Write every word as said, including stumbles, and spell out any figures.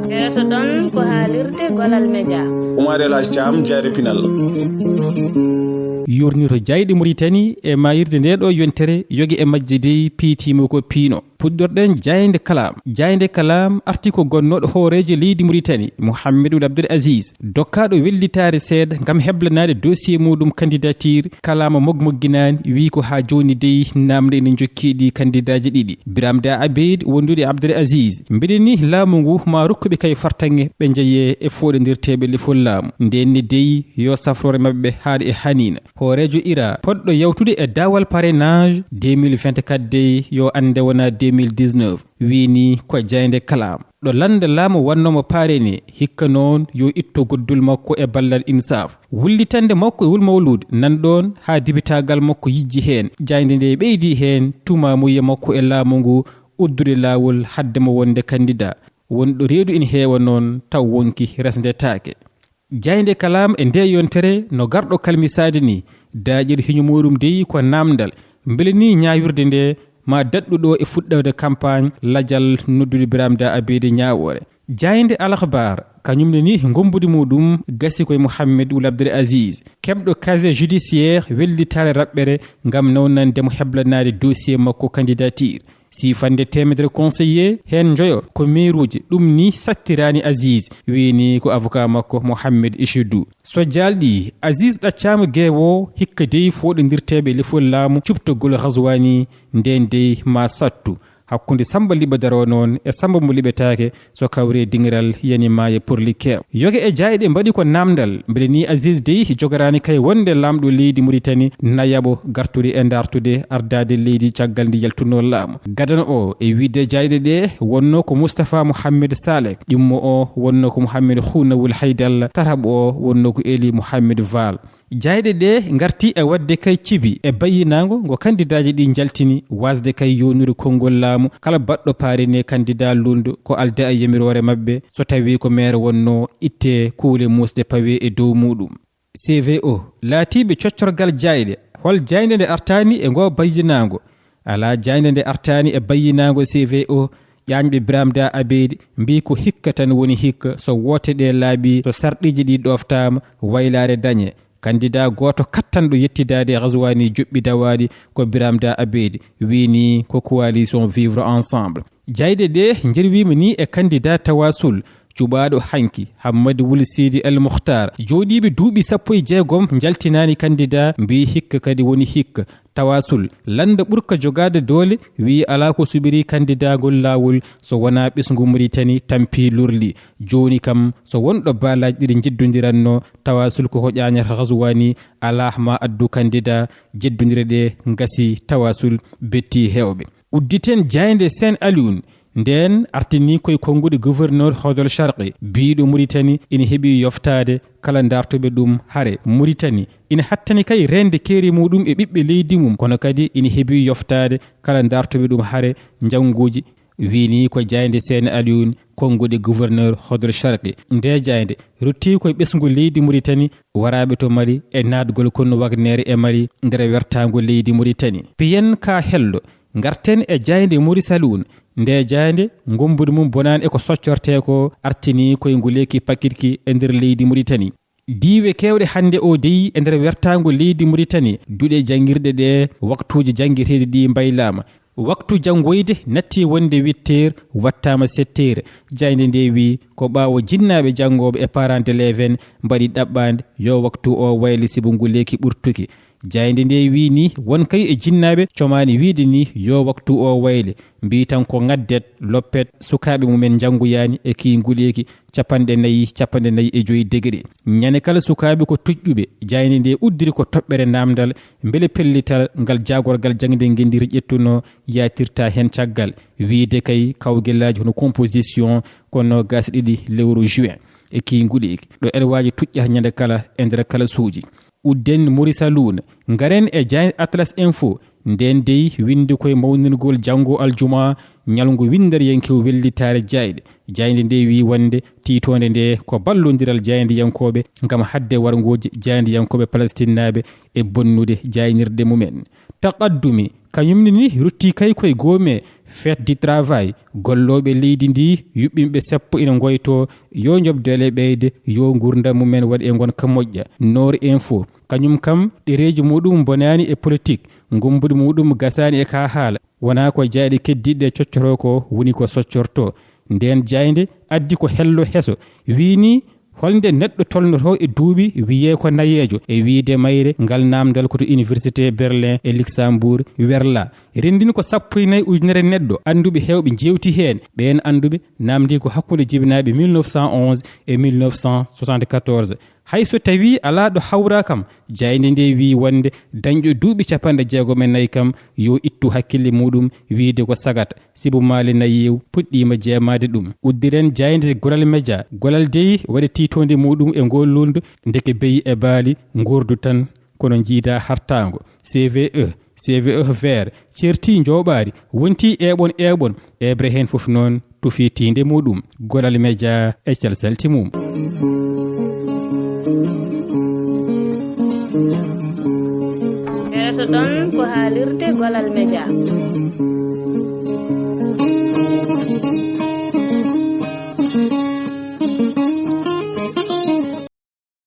Heɗotoɗon ko haalirde Golal Media. Oumar El Hadj Thiam, Jaare Pinal. Yurnito jaayɗe Muritani e maayirde nde ɗo yontere, yoge e majje dey piitiima ko piino. Puɗɗorɗen jaaynde Kalaam. Jaaynde Kalaam arti ko gonnooɗo hooreejo leydi Muritani, Mouhamed Ould Abdel Aziz, dokkaaɗo wellitaare seeɗa ngam heblanaade dossier muuɗum candidature. Kalaama mogmogginaani, wiyi ko haa jooni dey naamnde ene njokki ɗi kandidaaji ɗiɗi. Biram Da Abeid wondude e Abdel Aziz, mbiɗa ni laamu ngu maa rokkuɓe kay fartaŋŋe ɓe njeyee e fooɗondirteeɓe lefol laamu. Ndeen ne dey yo safroore maɓɓe haaɗ e haniina. Hooreejo Ira, poɗɗo yawtude e daawal parrainage deux mille vingt-quatre dey, yo annde wona deux mille dix-neuf, wiyi ni ko jaaynde Kalaam. Ɗo lannda laamu wannoo mo parrainé, hikka noon yo itto goddul makko e ballal Insaf. Wullitannde makko e Wul Mawluud nan ɗoon haa dibitaagal makko yijji heen. Jaaynde nde ɓeydi heen tumaamuye makko e laamu ngu uddude laawol hadde mo wonde kanndidaa. Wonɗo reedu ina heewa noon taw wonki resndetaake. Jaaynde Kalaam e ndee yontere no garɗo kalmisaade ni, daaƴel hiño muuɗum dey ko naamndal. Mbele ni ñaawirde nde maa daɗɗu ɗo e fuɗɗoode campagne lajal noddude Biram Da Abeid ñaawoore. Jaaynde Al Akhbar kañum ne ni ngombude muuɗum gasi ko e Mouhamed Ould Abdel Aziz, keɓɗo casier judiciaire wellitaare raɓɓere ngam nawnande mo heblanaade dossier makko candidature. Siifannde teemedere conseiller, heen njoyo ko meeruuji, ɗum ni sattiraani Aziz, wiyi ni ko avocat makko Mohamed Ichidou. So jaalɗi, Aziz ɗaccaama geewo, hikka dey fooɗondirteeɓe lefol laamu cuɓtogol Ghazouani ndeen dey maa sattu. Hakkunde Samba Liɓa daroo noon e Samba mo liɓetaake, so kawree diŋiral yani maaye porli keew. Yoge e jaayɗe mbaɗi ko naamndal, mbele ni Aziz dey jogoraani kay wonde laamɗo leydi Muritani nayaɓo gartude e ndaartude ardaade leydi caggal nde yaltunoo laamu. Gadano o e wiyde jaayɗe ɗe wonnoo ko Moustapha Mohamed Saleh, ɗimmo o wonnoo ko Mohamed Khouna Ould Haidal, tataɓo o wonnoo ko Eli Mohamed Vall. Jaayɗe ɗe ngarti e waɗde kay cibi e bayyinaango ngo kandidaaji ɗi njaltini, waasde kay yoonude konngol laamu kala baɗɗo parrainé kandidaa luulndo ko aldaa e yamiroore maɓɓe, so tawii ko maire wonnoo, ittee kuule muusɗe pawee e dow muuɗum. C V O laatiiɓe coccorgal jaayɗe. Hol jaaynde nde artaani e ngoo bayyinaango? Alaa jaaynde nde artaani e bayyinaango C V O. Ƴaañɓe Biram Da Abeid mbiyi ko hikka tan woni hikka, so woote ɗe laaɓii, so sarɗiiji ɗi ɗooftaama, waylaare dañee. Kandidaa gooto kattanɗo yettidaade Ghazouani joɓɓi dawaaɗi ko Biram Da Abeid, wiyi ni ko coalition Vivre Ensemble. Jaayɗe ɗe njerwiima ni e kandidaa Tawaasul, cuɓaaɗo hanki, Hammadi Wul Sidi El Mukhtar. Jooɗiiɓe duuɓi sappo e jeegom njaltinaani kandidaa, mbiyi hikka kadi woni hikka. Tawaasul, lannda ɓurka jogaade doole, wiyi alaa ko suɓirii kandidaagol laawol so wonaa ɓesngu Muritani tampii lorli. Jooni kam, so wonɗo baalaaji ɗiɗi njeddondirannoo, Tawaasul ko hoƴaani Ghazouani, alaa ma addu kandidaa, jeddondire ɗe ngasi Tawaasul bettii heewɓe. Udditen jaaynde Sen Alioune, ndeen artinii koye konnguɗi gouverneur Hodol Sharqi, biyɗo Muritani ina heɓi yoftaade kala ndaartuɓe ɗum hare. Muritani ina hattani kay reende keeri muuɗum e ɓiɓɓe leydi mum, kono kadi ina heɓi yoftaade kala ndaartuɓe ɗum hare njannguuji. Wiyi ni ko jaaynde Sen Alioune, konnguɗi gouverneur Hodol Sharqi. Nde jaaynde ruttii koye ɓesngu leydi Muritani, waraaɓe to Mali e naatgol konnu Wagner e Mali nder wertaango leydi Muritani. Piyen ka hello, ngarten e jaaynde Murisaluun. Nde jaaynde, ngombude mum bonaani e ko soccortee ko, artinii koye nguleeki pakitki e nder leydi Muritani. Diiwe keewɗe hannde o dey e nder wertaango leydi Muritani, duɗe janngirɗe ɗe, waktuuji janngeteeɗi ɗi mbaylaama. Waktu janngoyde nattii wonde huit heures, wattaama sept heures. Jaaynde nde wiyi ko ɓaawo jinnaaɓe janngooɓe e parents d'élèves en mbaɗi ɗaɓɓaande yo waktu o wayle sibu nguleeki ɓurtuki. Jaaynde nde wiyi ni won kay e jinnaaɓe comaani wiyde ni yo waktu o wayle. Mbiyi tan ko ngaddet, loppet, sukaaɓe mumen njanngoyaani e kii nguleeki capanɗe nayi, capanɗe nayi e joyi degré. Ñande kala sukaaɓe ko tuƴƴuɓe. Jaaynde nde uddiri ko toɓɓere naamndal, mbele pellital ngal jaagorgal jaŋde ngenndiri ƴettunoo yaatirta heen caggal. Wiyde kay kawgellaaji hono composition ko noogaas e ɗiɗi lewru juin. E kii nguleeki ɗo elwaaji tuƴƴata ñande kala e nder kalasuuji. Udden Murisaluuna, ngaren e jaaynde Atlas Info. Ndeen dey winndi koye mawningol janngo aljumaa, ñalngu winndereyankeewo wellitaare jaayɗe. Jaaynde nde wiyi wonde tiitoonde nde ko ballondiral jaayndiyankooɓe ngam haɗde warngooji jaayndiyankooɓe palestinnaaɓe e bonnude jaaynirɗe mumen. Taqaddumi, Kañum ne ni rutti kay koye goome. Fête du travail, gollooɓe leydi ndi, yuɓɓinɓe seppo ina ngoyto, yo njoɓdele ɓeyde, yo nguurndam mumen waɗ e ngonka moƴƴa. Noor Info, kañum kam, ɗereeji muɗum mbonaani e politik, ngumbuɗi muɗum gasaani e ka haala. Wonaa ko jaaɗe keddiɗɗe coccoto ko, woni ko soccorto. Ndeen jaaynde addi ko hello heso. Wii ni, holnde neɗɗo tolnotoo e duuɓi wiyee ko nayeejo? E wiide mayre, ngal naamndal ko to Université Berlin e Luxembourg werlaa. Renndin ko sappo e nayi ujunere neɗɗo, annduɓe heewɓe njeewti heen. Ɓeen annduɓe naamndii ko hakkunde jibinaaɓe mille neuf cent onze e mille neuf cent soixante-quatorze. Hay so tawii alaa ɗo hawraa kam, jaaynde nde wii wonde dañɗo duuɓi capanɗe jeegom e nayi kam yo ittu hakkille muɗum, wiide ko sagata, sibu maale nayeew puɗɗiima jeemaade ɗum. Uddiren jaaynde Golal Media. Golal dey waɗi tiitoonde muɗum e ngol luulndo, ndeke beyi e baali ngordu tan, kono njiida hartaango. C V E, C V E vert, certi njooɓaari, wonti eeɓon eeɓon, eeɓre heen fof noon tufi tiinde muɗum. Golal Media e calsalti mum. Heɗoto ɗon ko haalirde Golal Media.